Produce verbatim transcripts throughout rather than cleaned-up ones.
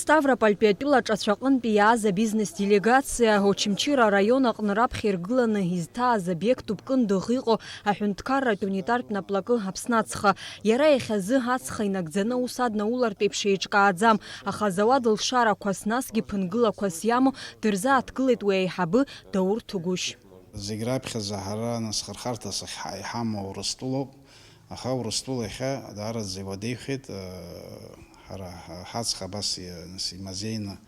Ставропольтәи атәыла ҿацәа аҟынтәи иааз абизнес делегациа Очамчыра араион аҟны раԥхьа иргыланы изҭааз обиектуп Кындыӷ иҟоу аҳәынҭқарратә унитартә наплакы Аԥсны ацха. Иара иахьазы ацха инагӡаны аус аднаулартә еиԥш еиҿкааӡам, аха азауад лшарақәас, насгьы ԥынгылақәас иамоу дырзааҭгылеит уи аиҳабы Даур Ҭугәышь. Зегь раԥхьаӡа ҳара нас хырхарҭас ахь-, иҳамоу Урыстәылоуп. Аха Урыстәыла иахьа даараӡа иуадаҩхеит, э, ҳара ҳа-, ҳаҵх абас иа-, нас имазеины,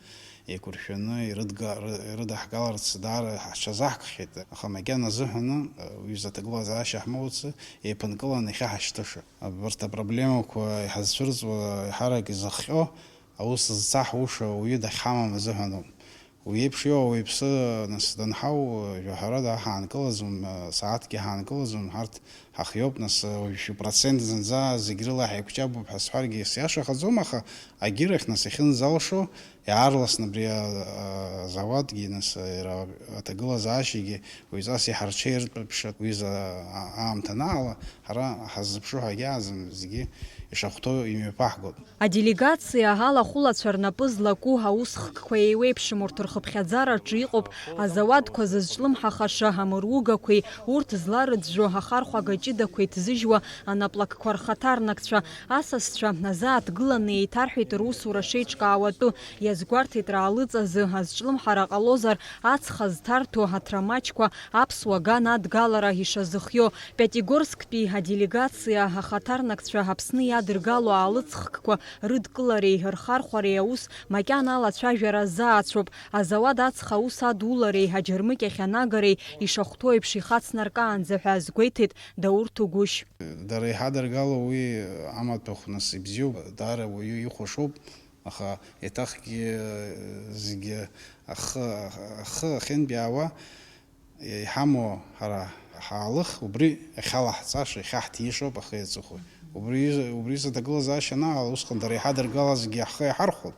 еиқәыршәаны ирыдга-, ры-, ирыдаҳгаларц даара ҳҽазаҳкхьеит. Аха макьана азыҳәаны, э, уҩыза аҭагылазаашьа ҳмоуц, еиԥынкыланы иахьа ҳашьҭыша. Абарҭ апроблемақәа иҳазцәырҵуа, еиҳарак изыхҟьо, аус зцаҳуша ауаҩы дахьҳамам азыҳәаноуп. Уи еиԥш иоуа ауаҩԥсы, нас, данҳау, жәаҳәарада ҳаанкылаӡом, сааҭкгьы ҳаанкылаӡом, ҳарҭ ҳахиоуп, нас, уажәшәи процент зынӡа зегь рыла ҳаиқәҷабуп ҳәа сҳәаргьы сиашахаӡом, аха агьырахь, нас, иахьынӡалшо, иаарласны абри а-, а-, азауадгьы, нас, иара аҭагылазаашьагьы уаҩҵас иҳарҽеиртә ԥшьа, уи за-, а-, аамҭа анаала, ҳара ҳаззыԥшу ҳәа агьааӡам, зегьы ишахәҭоу имҩаԥаҳгоит. Аделегациа алахәылацәа рнапы злаку аусхкқәа еиуеиԥшым, урҭ рхыԥхьаӡараҿы иҟоуп азауадқәа зызҿлымҳахаша амыругақәеи урҭ зларыӡәӡәо ахархәага ҷыдақәеи ҭзыжьуа анаплакқәа рхаҭарнакцәа. Асасцәа азааҭгыланы еиҭарҳәеит русура шеиҿкаауа атәы, иазгәарҭеит раалыҵазы азҿлымҳара ҟалозар, ацха зҭарҭәо аҭрамаҷқәа аԥсуа ган адгалара ишазыхио. Пиатигорсктәи аделегациа ахаҭарнакцәа Аԥсны иадыргало аалыҵхкқәа рыдкылареи рхархәареи аус макьана алацәажәара азаацәоуп. Азауад ацха аус адулареи аџьармыкьахь анагареи ишахәҭоу еиԥш ихацнаркаанӡа ҳәа азгәеиҭеит Даур Ҭугәышь. Дара иҳадыргало уи амаҭәахә нас ибзиоуп, даара уаҩы ихәашоуп, аха еиҭахгьы зегьы ахы, ахы ахьынтәаауа, иҳамоу ҳара ҳаалых, убри иахьалаҳҵаша, иахьаҳҭиишоуп ахи аҵыхәеи. Убри, убри изы аҭагылазаашьа анаала, усҟан дара иҳадыргалазгьы ҳхы иаҳархәон.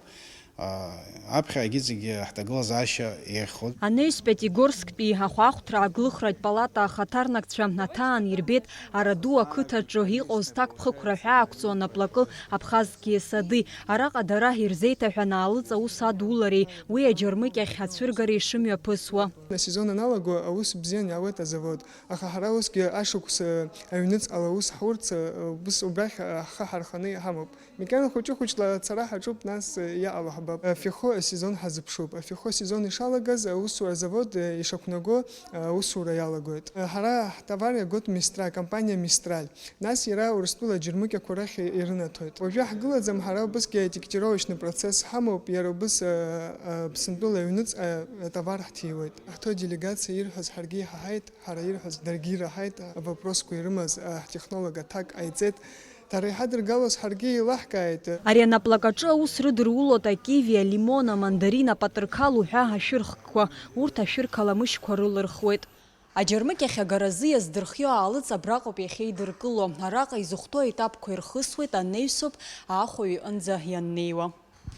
А, аԥхьа агьыҵегьы ҳҭагылазаашьа еиӷьхон. Анаҩс Пиатигорсктәи ахәаахәҭра аглыхратә палата ахаҭарнакцәа аҭаан ирбеит Араду ақыҭаҿы иҟоу зҭакԥхықәра ҳәа ақәҵоу анаплакы Абхаз Киесады. Араҟа дара ирзеиҭаҳәан аалыҵ аус адулареи уи аџьармыкьахь ацәыргареи шымҩаԥысуа. Асезон аналаго аус бзиан иаауеит азавод, аха ҳара усгьы ашықәс, э, аҩныҵҟала аус ҳурц, э, ус убрахь, э, ҳхы ҳарханы иҳамоуп. Макьана хәыҷы-хәыҷла ацара ҳаҿуп, нас, э, иаало ҳбап. Афехо асезон ҳазыԥшуп. Афехо асезон ишалагаз аусура азавод, э, ишақәнаго, э, аусура иалагоит. Э, ҳара ҳтовар иагоит Мистраль, компаниа Мистраль. Нас иара Урыстәыла аџьармыкьақәа рахь ирынаҭоит. Уажәы ҳгылаӡам ҳара, убысгьы атекетировочный процесс ҳамоуп, иара убыс, э, э, Аԥсынтәыла аҩныҵҟа, э, атовар ҳҭиуеит. Ҳҭоу делегациа ирҳәаз ҳаргьы иҳаҳаит, ҳара ирҳәаз даргьы ираҳаит, авопросқәа ирымаз, э, ҳтехнолог аҭак ҟаиҵеит. Дара иҳадыргалоз ҳаргьы еилаҳкааит. Ари анаплакаҿы аус рыдырулоит акиви, алимон, амандарин, апатырқал уҳәа ашәырхкқәа, урҭ ашәырқаламышьқәа рылырхуеит. Аџьармыкьахь агаразы иаздырхио аалыҵ абраҟоуп иахьеидыркыло. Араҟа изыхәҭоу аетапқәа ирхысуеит, анаҩсоуп аахәаҩ иҟынӡа ианнеиуа.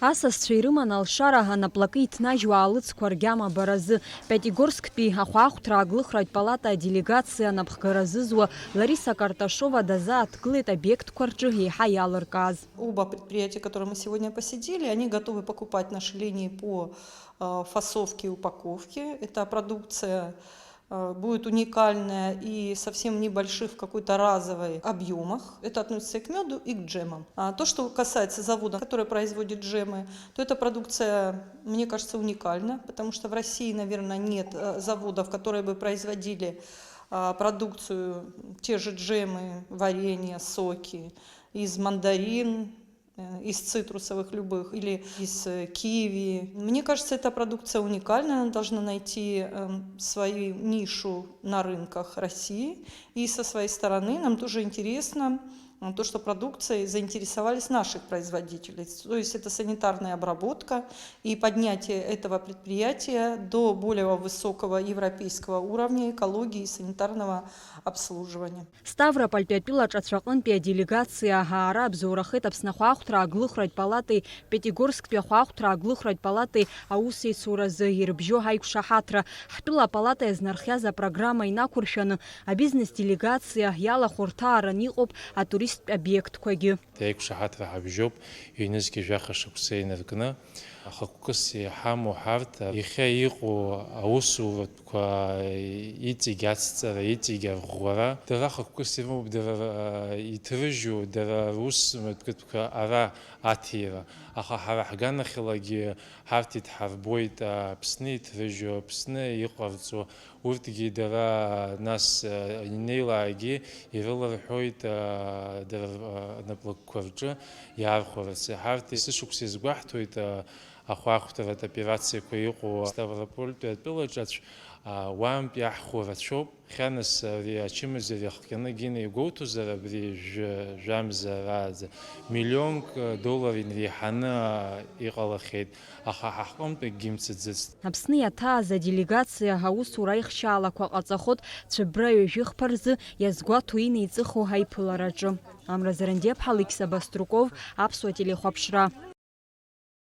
Асасцәа ирыман алшара анаплакы иҭнажьуа аалыҵқәа ргьама баразы. Пиатигорсктәи ахәаахәҭра аглыхратә палата аделегациа анапхгара зызуа Лариса Карташова дазааҭгылеит обиектқәа рҿы еиҳа иалыркааз. Оба предприятия, которые мы сегодня посетили, они готовы покупать наши линии по, э, фасовке и упаковке. Это продукция, э, будет уникальная и совсем небольших в какой-то разовой объемах. Это относится и к меду, и к джемам. А то, что касается завода, который производит джемы, то эта продукция, мне кажется, уникальна, потому что в России, наверное, нет, э, заводов, которые бы производили, а, продукцию, те же джемы, варенье, соки из мандарин, э, из цитрусовых любых или из, э, киви. Мне кажется, эта продукция уникальная, она должна найти, эм, свою нишу на рынках России. И со своей стороны нам тоже интересно, м, то, что продукцией заинтересовались наших производителей. То есть это санитарная обработка и поднятие этого предприятия до более высокого европейского уровня экологии и санитарного обслуживания. Ставропольтәи атәыла ҿацә аҟынтәи аделегациа аара абзоурахеит Аԥсны ахәаахәҭра аглыхратә палатеи Пиатигорсктәи ахәаахәҭра аглыхратә палатеи аусеицуразы ирыбжьоу ҳаиқәшаҳаҭра. Ҳтәыла апалата иазнархиаз апрограмма инақәыршәаны, абизнес делегациа иалахәырҭааран иҟоуп атуризм атеррористтә обиектқәагьы. Еиқәшаҳаҭра ҳабжьоуп, ҩнызқьи жәаха шықәса инаркны. Ахықәкыс иҳамоу ҳарҭ, иахьа иҟоу аусуратә Иҵегь ацҵара, иҵегь арӷәӷәара, дара хықәкыс ирымоуп, дара иҭрыжьу, дара рус мҩаԥгатәқәа ара аҭира. Аха ҳара ҳганахьалагьы ҳарҭ идҳарбоит, Аԥсны иҭрыжьу, Аԥсны иҟарҵо, урҭгьы дара нас инеилаагьы ирыларҳәоит дара рнаплакқәа рҿы иаархәарц. Ҳарҭ есышықәса иазгәаҳҭоит ахәаахәҭаратә операциақәа иҟоу Ставропольтәи атәылаҿ аӡә уаантәи аҳхәа рацәоуп. Хьанас ари ачымазара иахҟьаны Гина игәоуҭозар, абри жәа-, жәамза рааӡа миллионк доллар инреиҳаны иҟалахьеит, аха ҳа ҳҟынтә акгьы имцаӡыцт. Аԥсны иаҭааз аделегациа аусура аихшьаалақәа ҟаҵахот Цәыббра ҩажәи хԥа рзы иазгәаҭо инеиҵыху аиԥылараҿы. Амра Зарандиаԥҳа, Алықьса Баструков, Аԥсуа телехәаԥшра.